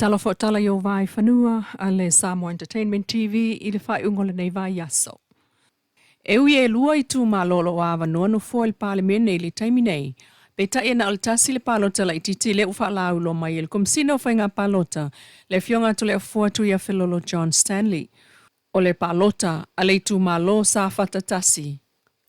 Tala fo tala i o vaifanua a le Samoa Entertainment TV i le faaiuga o lenei vaiaso. E ui e lua itumalo o lo o avanoa nofoa i le Palemene i le taimi nei, peitai e na o le tasi le palota laitiiti lea ua faalauiloa mai e le Komesina o Faiga Palota, le Afioga a Toleafoa Tuiafelolo John Stanley. O le palota a le itumalo Safata 1,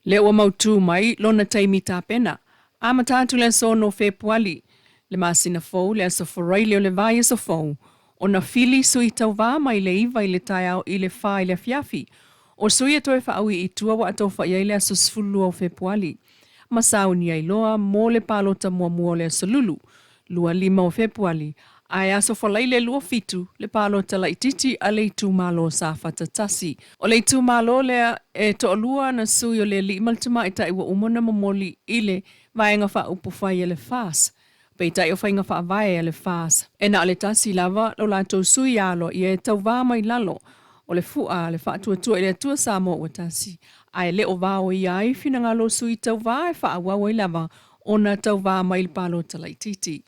lea ua mautu mai lona taimi tapena, amata atu le aso 6 Fepuali, le masina fou, le aso Faraile o le vaiaso fou, ona fili sui tauva mai le 9 i le taeao i le 4 i le afiafi. O sui e toe faaui i tua ua atofa i ai le aso 12 o Fepuali, ma sauni ai loa mo le palota muamua o le aso Lulu, 25 o Fepuali, ae aso Faraile 27 le palota laitiiti a le itumalo Safata 1. O le itumalo lea e toalua ana sui o le alii ma le tamaitai ua uma ona momoli i le Vaega Faaupufai a le FAS. Peitai o faiga faavae a le FAS, e na o le tasi lava lo latou sui aloaia e tauva mai lalo o le fua a le Faatuatua i le Atua Samoa ua Tasi, ae le o vaoia ai finagalo o sui tauva e faaauau ai lava ona tauva mai i le palota laitiiti.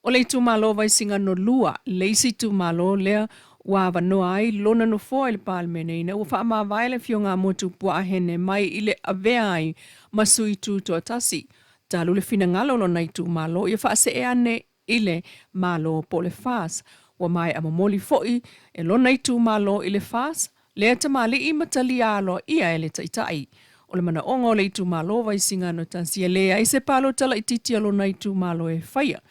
O le itumalo Vaisigano 2 le isi itumalo lea ua avanoa ai lona nofoa i le Palemene ina ua faamavae le Afioga a Motu Puaahene mai i le avea ai ma sui tutoatasi talu le finagalo o lona itumalo ia faasee ane i le Malo po o le FAS. Ua maea momoli foi e lona itumalo i le FAS lea tamalii ma talia aloaia e le Taitai. O le manaoga o le itumalo Vaisigano 1 e leai se palota laitiiti a lona itumalo e faia.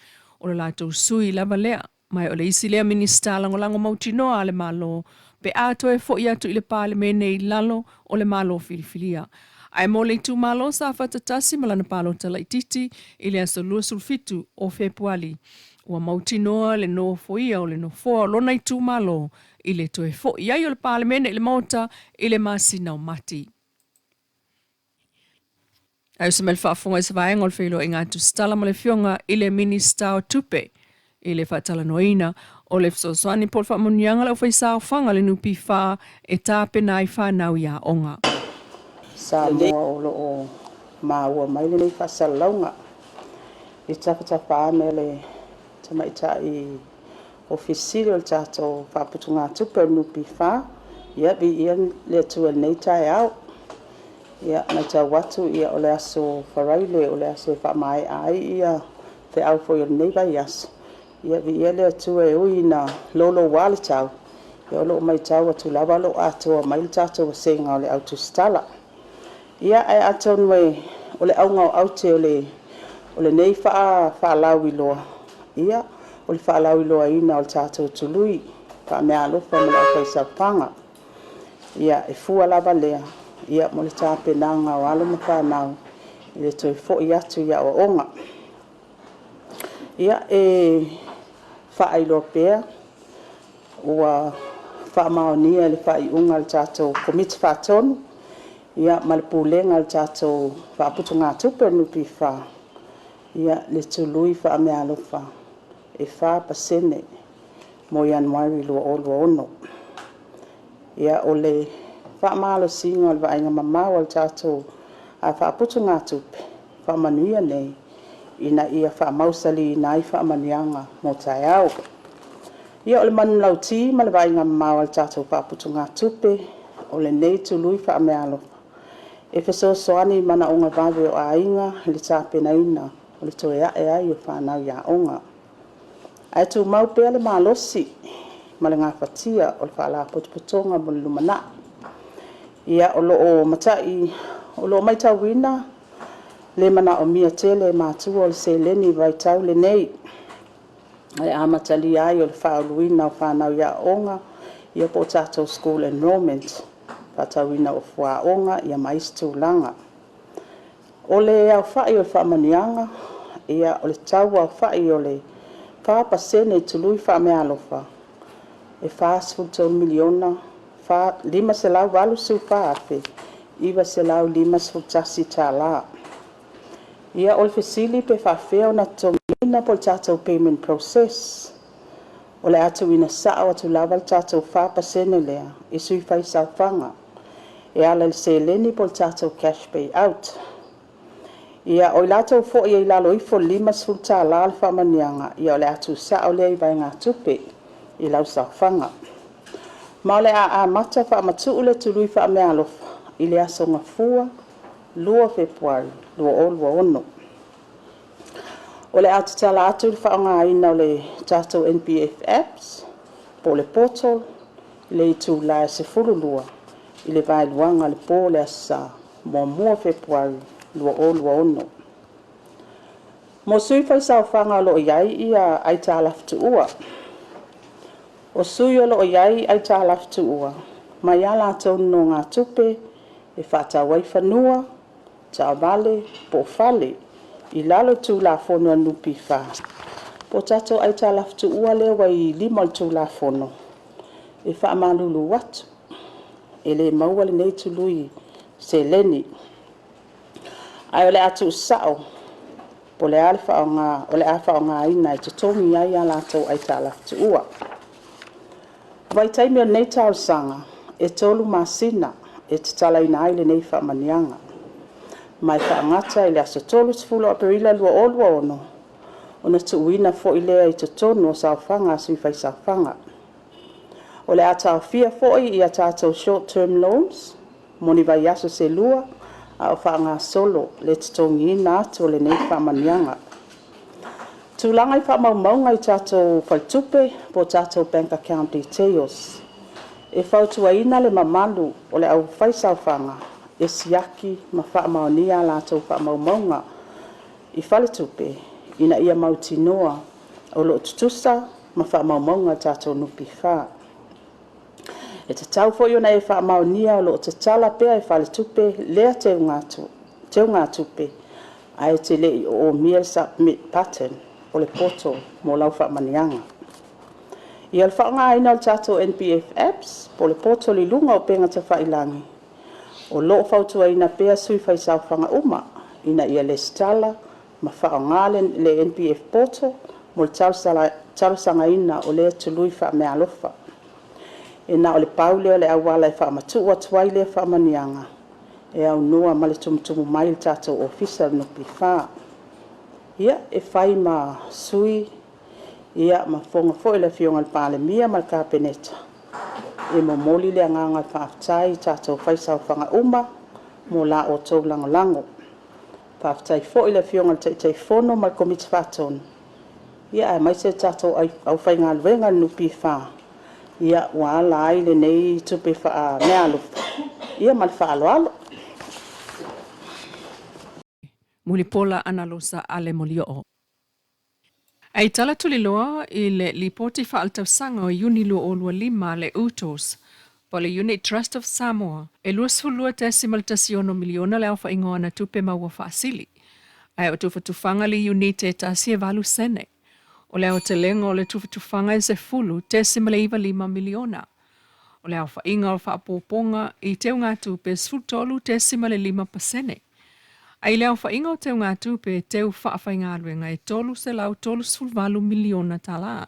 O le latou sui lava lea. Ma o le isi lea Minisita Lagolago mautinoa a le Malo pe a toe fo'i atu i le Palemene i lalo o le Malo filifilia. Ae mo le itumalo Safata 1 ma lana palota laitiiti i le aso 27 o Fepuali, ua mautinoa le nofoia o le nofoa o lona itumalo i le toe fo'i ai o le Palemene i le Maota i le masina o Mati. Ae uso mai le faafofoga i se vaega o le feiloaiga a Tusitala ma le Afioga i le Minisita o Tupe i le faatalanoaina o le fesoasoani po o le faamanuiaga a le aufaisaofaga a le NPF e tapena ai fanau i aoga. Samoa o lo o maua mai lenei faasalalauga i tafatafa ane o le tamaitai Ofisa Sili o le tatou Faaputugatupe o le NPF. Ia, viia le Atua i lenei taeao. Ia, matau atu o le aso Faraile o le aso e faamaea ai ia feau foi o lenei vaiaso. Ia, viia le Atua e ui ina louloua le tau, ia o lo o matau atu lava o lo o atoa mai le tatou vasega o le au tusitala. Ia, ae atonu o le auga o aute o lenei faalauiloa, ia, o le faalauiloaina o le tatou tului faameaalofa mo le aufaisaofaga. Ia, e fua lava lea, ia, mo le tapenaga o alo ma fanau i le toe foi atu i aoaoga. Ia, e faailoa pea ua faamaonia i le faaiuga a le tatou Komiti Faatonu, ia, ma le Pulega a le tatou Faaputugatupe o le NPF, ia, le tului faameaalofa e 4% mo Ianuari 2026. Ia, o le faamalosiga o le vaaiga mamao a le tatou Faaputugatupe faamanuia nei ina ia faamausaliina ai faamanuiaga mo taeao. Ia, o le manulauti ma le vaaiga mamao a le tatou Faaputugatupe, o lenei tului faameaalofa e fesoasoani i manaoga vave o aiga i le tapenaina o le toe ae ai o fanau i aoga. Ae tumau pea le malosi ma le gafatia o le Faalapotopotoga mo le lumanai. Ia, o lo o matauina le manaomia tele e matua o le seleni i le vaitau lenei i le amatalia ai o le faauluina o fanau i aoga, ia po o tatou school enrollment, faatauina o fuaoga ma isi tulaga. O le aofai o le faamanuiaga, ia, o le tau aofai o le 4% i tului faameaalofa, e $43,584,951. Ia, o le fesili pe faapefea ona totogiina po o le tatou payment process? O le a tuuina sao atu lava le tatou 4% lea i sui faisaofaga e ala i le seleni po o le tatou cash pay out. Ia, o i latou foi e i lalo ifo o le $50 le faamanuiaga, ia o le a tuusao lea i vaegatupe i lau saofaga. Ma o le a amata faamatuu le tului faameaalofa i le aso Gafua 2 o Fepuari 2026. O le a tatala atu le faaaogaina o le tatou NPF Apps po o le portal i le itula e 12:00 i le vaeluaga o le po o le Aso Sa 1 o Fepuari 2026. Mo sui faisaofaga o lo o i ai aitalafu tuua. O sui o lo o i ai aitalafu tuua mai a latou nonogatupe e faatau ai fanua, taavale po o fale i lalo o le Tulafono a le NPF, po o tatou aitalafu tuua lea ua i lima o le Tulafono, e faamalulu atu, e le maua lenei tului seleni, ae o le a tuusao po o le a le faaaoga o le a faaaogaina e totogi ai a latou aitalafu tuua. O le vaitaimi o lenei talosaga, e 3 masina e tatalaina ai lenei faamanuiaga, ma e faagata i le aso 30 o Aperila 2026, ona tuuina foi lea i totonu o saofaga a sui faisaofaga. O le a taofia foi a tatou short term loans mo ni vaiaso se lua a o faagasolo le totogiina atu o lenei faamanuiaga. O tulaga i faamaumauga i tatou faletupe po o tatou bank account details. E fautuaina le mamalu o le aufaisaofaga e siaki ma faamaonia a latou faamaumauga i faletupe ina ia mautinoa o lo o tutusa ma faamaumauga a le tatou NPF. E tatau foi ona e faamaonia o lo o tatala pea e faletupe lea teugatupe ae te le i oomia le submit button o le portal mo lau faamanuiaga. Ia, o le faaaogaina o le tatou NPF Apps po o le portal i luga o upega tafailagi, o lo o fautuaina pea sui faisaofaga uma ina ia resitala ma faaaoga le NPF portal mo le talosagaina o lea tului faameaalofa. E na o le pau lea o le auala e faamatuu atu ai lea faamanuiaga e aunoa ma le tumutumu mai i le tatou Ofisa o le NPF. Ia, e fai ma sui ma fofoga foi o le Afioga i le Palemia ma le Kapeneta, e momoli le agaga o le faafetai i tatou faisaofaga uma mo la outou lagolago. Faafetai foi i le Afioga i le Taitaifono ma le Komiti Faatonu, aemaise le tatou aufaigaluega a le NPF ua ala ai lenei tupe faameaalofa. Ia ma le faaaloalo. Mulipola Anarosa Ale Molioo. Ae tala tuliloa i le Lipoti Faaletausaga o Iuni 2025 a le UTOS po o le Unit Trust of Samoa, e $22.16 miliona le aofaiga o ana tupe maua faasili, ae o tufatufaga i le iunite e tasi e valu sene. O le aotelega o le tufatufaga e $10.95 miliona. O le aofaiga o faaopoopoga i teugatupe e 13.5%. Ae i le aofaiga o teugatupe e teu faafaigaluega e $338 miliona tala.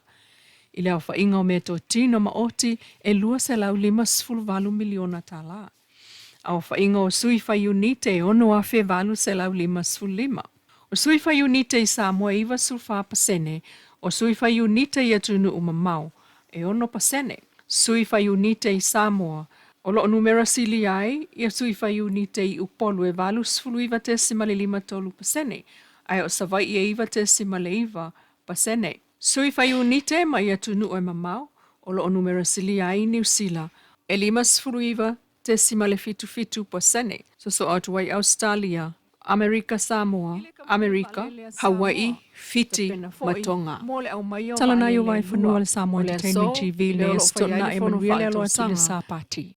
I le aofaiga o meatotino maoti e $258 miliona tala. Aofaiga o sui fai-iunite e 6,855. O sui fai-iunite i Samoa e 94%, o sui fai-iunite i atunuu mamao e 6%. Sui fai-iunite i Samoa o lo o numera sili ai ia sui fai-iunite i Upolu e 89.53%, ae o Savaii e 9.9%. Sui fai-iunite mai atunuu e mamao o lo o numera silia ai Niu Sila e 59.77%, sosoo atu ai Ausetalia, Amerika Samoa, Amerika, Hawai'i, Fiti ma Tonga. Talanaio Vaefanua le Samoa Entertainment TV le Aso Toonai, manuia le alo atu i le Sapati.